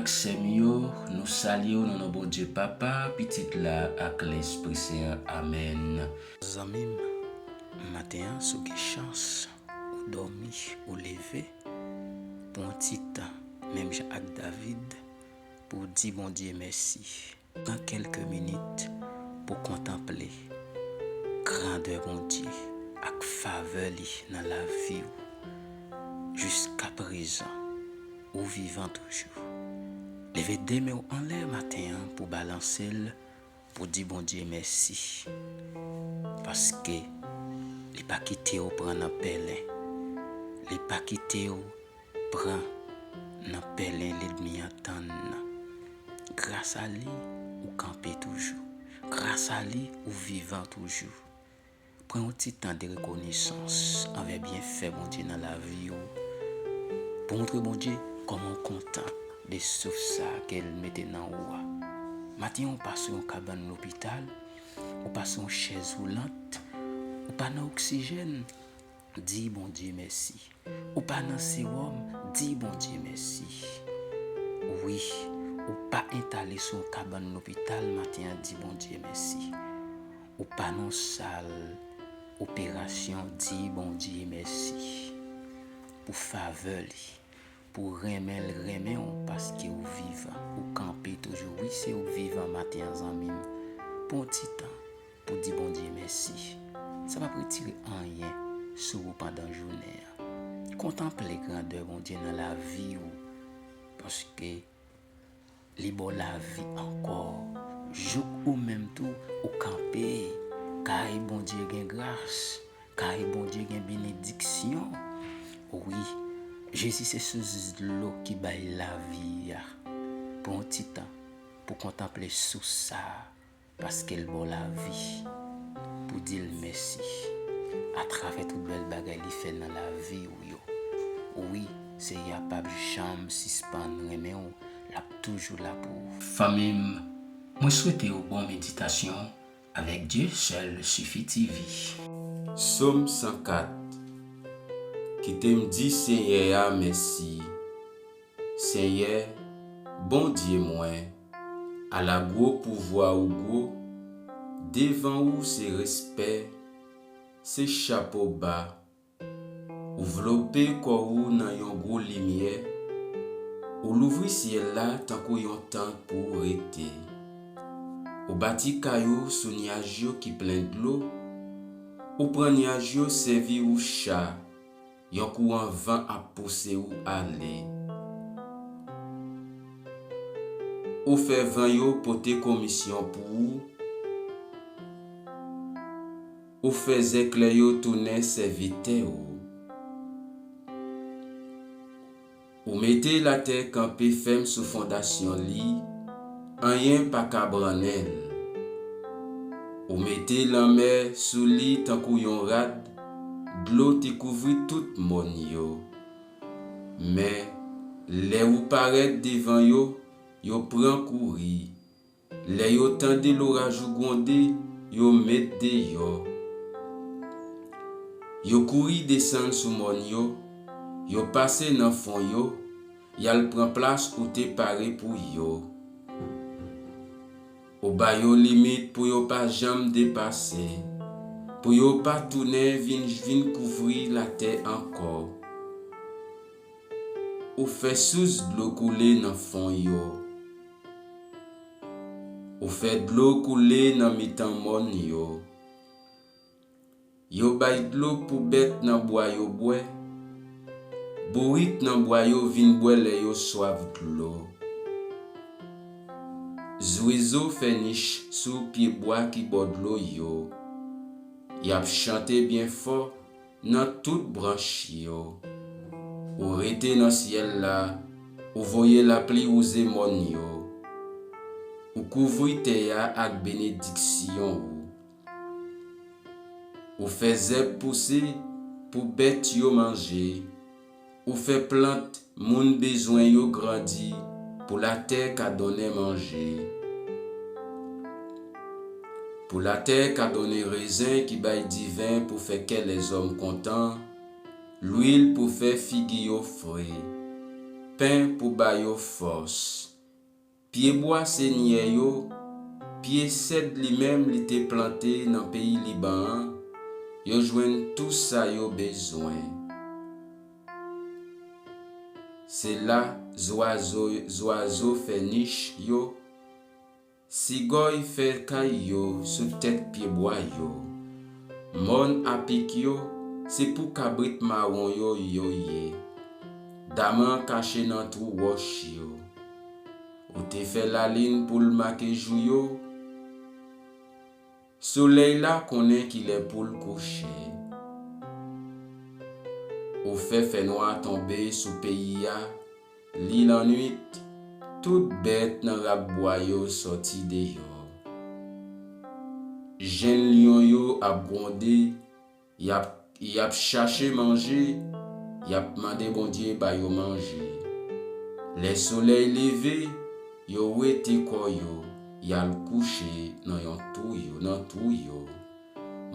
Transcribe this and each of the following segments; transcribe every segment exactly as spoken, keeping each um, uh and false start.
Sè m yo, nou salye w nan non Bondye Papa, Pitit la ak Lespri Sen an. Amèn. Zanmi m, maten an, si w gen chans, ou dòmi, ou leve, pran yon ti tan, menm jan ak David, pou w di Bondye mèsi. Pran kèlke minit pou w kontanple grandè Bondye ak favè li nan lavi w. Jiskaprezan, ou vivan toujou. Leve de men w anlè maten an pou balanse l, pou di Bondye mèsi. Paske li pa kite w pran nan pèlen. Li pa kite w pran nan pèlen lènmi an tann nan. Gras a li, ou kanpe toujou. Gras a li, ou vivan toujou. Pran yon ti tan de rekonesans anvè byenfè Bondye nan lavi w, pou montre Bondye kòman w kontan de souf sa ke l mete nan ou a. Maten an, ou pa sou yon kabann lopital, ou pa sou yon chèz woulant, ou pa nan oksijèn, di Bondye mèsi. Ou pa nan sewòm, di Bondye mèsi. Wi, ou pa entale sou yon kabann lopital maten an, di Bondye mèsi. Ou pa nan sal operasyon, di Bondye mèsi pou favè li, pou renmen l renmen w paske w vivan, ou kanpe toujou. Wi, se ou k vivan maten an, zanmi m. Pran yon ti tan pou di Bondye mèsi. Sa p ap retire anyen sou ou pandan jounen an. Kontanple grandè Bondye nan lavi w, paske li ba w lavi ankò. Jouk ou menm tou, ou kanpe, kay Bondye gen gras, kay Bondye gen benediksyon. Wi, Jezi se sous dlo ki bay lavi a. Pran yon ti tan pou kontanple sous sa a, paske l ba w lavi, pou di l mèsi atravè tout bèl bagay li fè nan lavi w yo. Wi, Seyè a p ap janm sispann renmen w, l ap toujou la pou ou. Fanmi m, mwen swete w bon meditasyon avèk Dieu seul suffit T V. Sòm san kat. Kite m di Senyè a mèsi. Senyè, Bondye mwen, ala gwo pouvwa ou gwo, devan ou se respè, se chapo ba. Ou vlope kò ou nan yon gwo limyè, ou louvri syèl la tankou yon tant pou w rete. Ou bati kay ou sou nyaj yo ki plen dlo, ou pran nyaj yo sèvi ou cha, yon kouran van ap pouse ou ale. Ou fè van yo pote komisyon pou ou, ou fè zèklè yo tounen sèvitè ou. Ou mete latè kanpe fèm sou fondasyon li, anyen pa ka brannen l. Ou mete lanmè sou li tankou yon rad, dlo te kouvri tout mòn yo. Men, lè ou parèt devan yo, yo pran kouri. Lè yo tande loraj ou gwonde, yo met deyò. Yo kouri desann sou mòn yo, yo pase nan fon yo, y al pran plas ou te pare pou yo. Ou ba yo limit pou yo pa janm depase, pou yo pa tounen vin, vin kouvri latè ankò. Ou fè sous dlo koule nan fon yo. Ou fè dlo koule nan mitan mòn yo. Yo bay dlo pou bèt nan bwa yo bwè. Bourik nan bwa yo vin bwè lè yo swaf dlo. Zwezo fè nich sou pyebwa ki bò dlo yo. Y ap chante byen fò nan tout branch yo. Ou rete nan syèl la, ou voye lapli wouze mòn yo. Ou kouvri tè a ak benediksyon ou. Ou fè zèb pouse pou bèt yo manje. Ou fè plant moun bezwen yo grandi pou latè ka donnen manje. Pou latè ka donnen rezen ki bay diven pou fè kè lèzòm kontan, lwil pou fè figi yo fre, pen pou ba yo fòs. Pyebwa Senyè yo, pye sèd li menm li te plante nan peyi Liban an, yo jwenn tou sa yo bezwen. Se la zwazo, zwazo fè nich yo, sigòy fè kay yo sou tèt pyebwa yo. Mòn apik yo, se pou kabrit mawon yo yo ye. Daman kache nan twou wòch yo. Ou te fè lalin pou l make jou yo. Solèy la konnen kilè pou l kouche. Ou fè fènwa tonbe sou peyi a, li lannwit, tout bèt nan rak bwa yo sòti deyò. Jenn lyon yo ap gwonde, y ap, y ap chache manje, y ap mande Bondye ba yo manje. Lè solèy leve, yo wete kò yo, y al kouche nan yon twou yo, nan twou yo.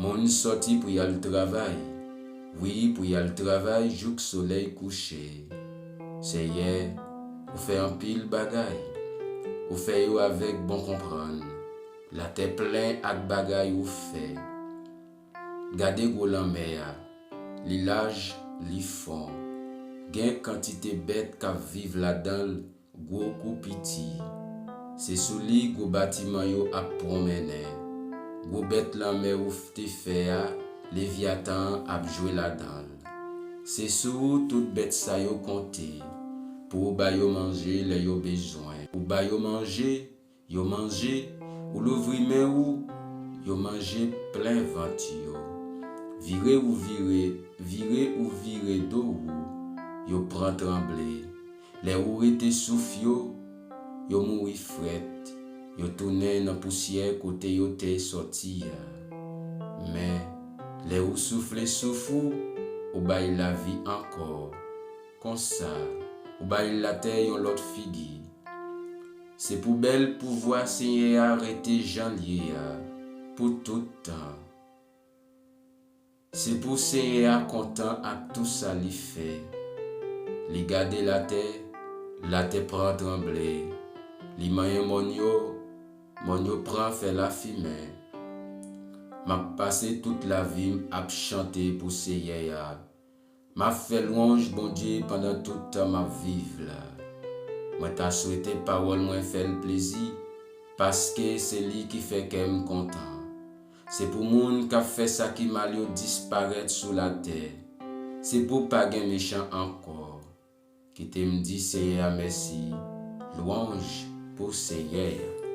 Moun sòti pou y al travay, wi, pou y al travay jouk solèy kouche. Seyè, ou fè anpil bagay, ou fè yo avèk bon konprann. Latè plen ak bagay ou fè. Gade gwo lanmè a, li laj, li fon. Gen kantite bèt k ap viv ladan l, gwo kou piti. Se sou li gwo batiman yo ap pwonmennen. Gwo bèt lanmè ou te fè a, Levyatan an ap jwe ladan l. Se sou ou tout bèt sa yo konte, pou ou ba yo manje lè yo bezwen. Ou ba yo manje, yo manje, ou louvri men ou, yo manje plen vant yo. Vire ou vire, vire ou vire do ou, yo pran tranble. Lè ou rete souf yo, yo mouri frèt, yo tounen nan pousyè kote yo te sòti a. Men, lè ou soufle souf ou, ou bay lavi ankò. Konsa, ou bay latè yon lòt figi. Se pou bèl pouvwa Senyè a rete jan l ye a, pou tout tan. Se pou Senyè a kontan ak tou sa li fè. Li gade latè, latè pran tranble. Li manyen mòn yo, mòn yo pran fè lafimen. M ap pase tout lavi m ap chante pou Senyè a. M ap fè lwanj Bondye pandan tout tan m ap viv la. Mwen ta swete pawòl mwen fè l plezi, paske se li ki fè kè m kontan. Se pou moun k ap fè sa ki mal yo disparèt sou latè. Se pou pa gen mechan ankò. Kite m di Senyè a mèsi. Lwanj pou Senyè a.